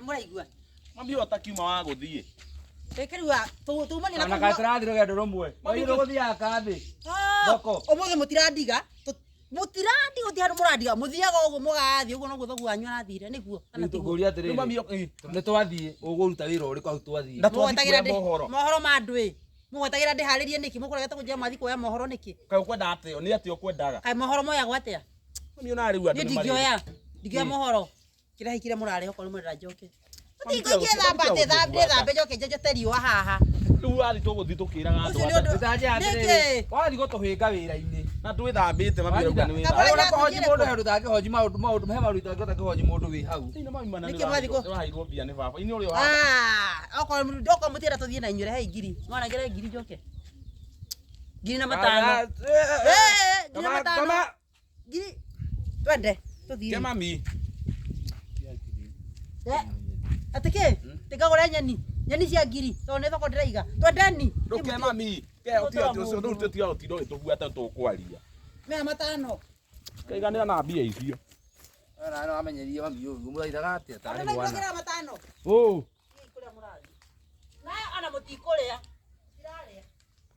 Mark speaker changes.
Speaker 1: Mũraigua?
Speaker 2: Mami ũyũ atakiuma wa gũthiĩ.
Speaker 1: Rĩkĩrua tumania na
Speaker 3: Ona kaĩ tũrathiĩ rũgendo rũmwe.
Speaker 2: Mami,
Speaker 3: Wagĩrĩirwo gũthiaga kambĩ. Thoko.
Speaker 1: Ũmũthĩ mũtirandiga. Mũtirandiga gũtirĩ handũ mũrandiga. Mũthiaga ũguo mũgathiĩ ũguo noguo thoguo wanyu arathire nĩguo. Kana
Speaker 3: Rĩu
Speaker 1: tiguo?
Speaker 3: tũkũria atĩrĩrĩ.
Speaker 2: Rĩu mami ĩ.
Speaker 3: Nĩ twathiĩ ũgũruta wĩra ũrĩkũ hau twathiĩ?
Speaker 2: Na twathiĩ
Speaker 1: Mũgwetagĩra
Speaker 2: kuoya
Speaker 1: ndĩ-
Speaker 2: mohoro.
Speaker 1: Mohoro ma andũ ĩ. Mũgwetagĩra ndĩharĩrie nĩkĩ? Mũkũregete kũnjĩra mwathiĩ kuoya mohoro nĩkĩ?
Speaker 2: Kaĩ ũkwenda atĩa? Nĩ atĩa ũkwendaga?
Speaker 1: Kaĩ mohoro moyagwo atĩa?
Speaker 2: Mami ona rĩu andũ
Speaker 1: Niĩ
Speaker 2: nĩ marĩ.
Speaker 1: ndingĩoya. Ndingĩoya mohoro. Kĩrĩa kĩrĩa mũrarĩha okorwo nĩ mũrenda njoke.
Speaker 2: Mami,
Speaker 1: Ndingĩthamba
Speaker 2: tiga
Speaker 1: atĩ
Speaker 2: gũtũbuata.
Speaker 1: ndĩthambe njoke njenjete riũa haha.
Speaker 2: Rĩu wathiĩ tũgũthiĩ tũkĩraga andũ
Speaker 1: Ũcio nĩ
Speaker 2: atĩ-
Speaker 1: ũndũ-
Speaker 3: Nĩtanjĩra atĩrĩrĩ,
Speaker 1: Nĩkĩ?
Speaker 3: wathiĩ gũtũhĩnga wĩra-inĩ.
Speaker 2: Na twĩthambĩte mami arauga nĩ
Speaker 1: Kabla
Speaker 2: wĩthambĩte.
Speaker 3: Ona kũhonji
Speaker 1: irathire
Speaker 3: mũndũ
Speaker 1: kũ?
Speaker 3: he ũndũ ũtangĩhonji maũndũ maũndũ he maũndũ itangĩhota kũhonji mũndũ wĩ hau.
Speaker 2: Ĩno mami mana
Speaker 1: Nĩkĩ mwathiĩ kũ-
Speaker 2: nĩwaheirwo mbia nĩ baba. Inĩ ũrĩa ũhana.
Speaker 1: Ah, okorwo okorwo mũtienda tũthiĩ na inyuĩ rehei ngiri. Mwanangĩre ngiri njoke. Ngiri na matano. Eh, ngiri na matano. Ngiri. Twende tũthiĩ.
Speaker 2: Ke mami.
Speaker 1: Eh, Atĩ kĩ? Ndĩkagũre nyeni. Nyeni cia ngiri. Tondũ nĩ thoko ndĩraiga. Twendeni.
Speaker 2: Ndũke mami. Ke ũtiga ũcio rĩu tũtiga gũtinda ũgĩtũbuata tũkwaria.
Speaker 1: Mea matano.
Speaker 2: Kaiganĩra na mbia icio.
Speaker 3: Na no amenyerie mami ũyũ mũthaithaga atĩa tarĩ
Speaker 1: Andũ
Speaker 3: mwana.
Speaker 1: maingĩra matano.
Speaker 3: Ũ.
Speaker 1: Thiĩi kũrĩa mũrathiĩ. Nayo ona mũtikũrĩa.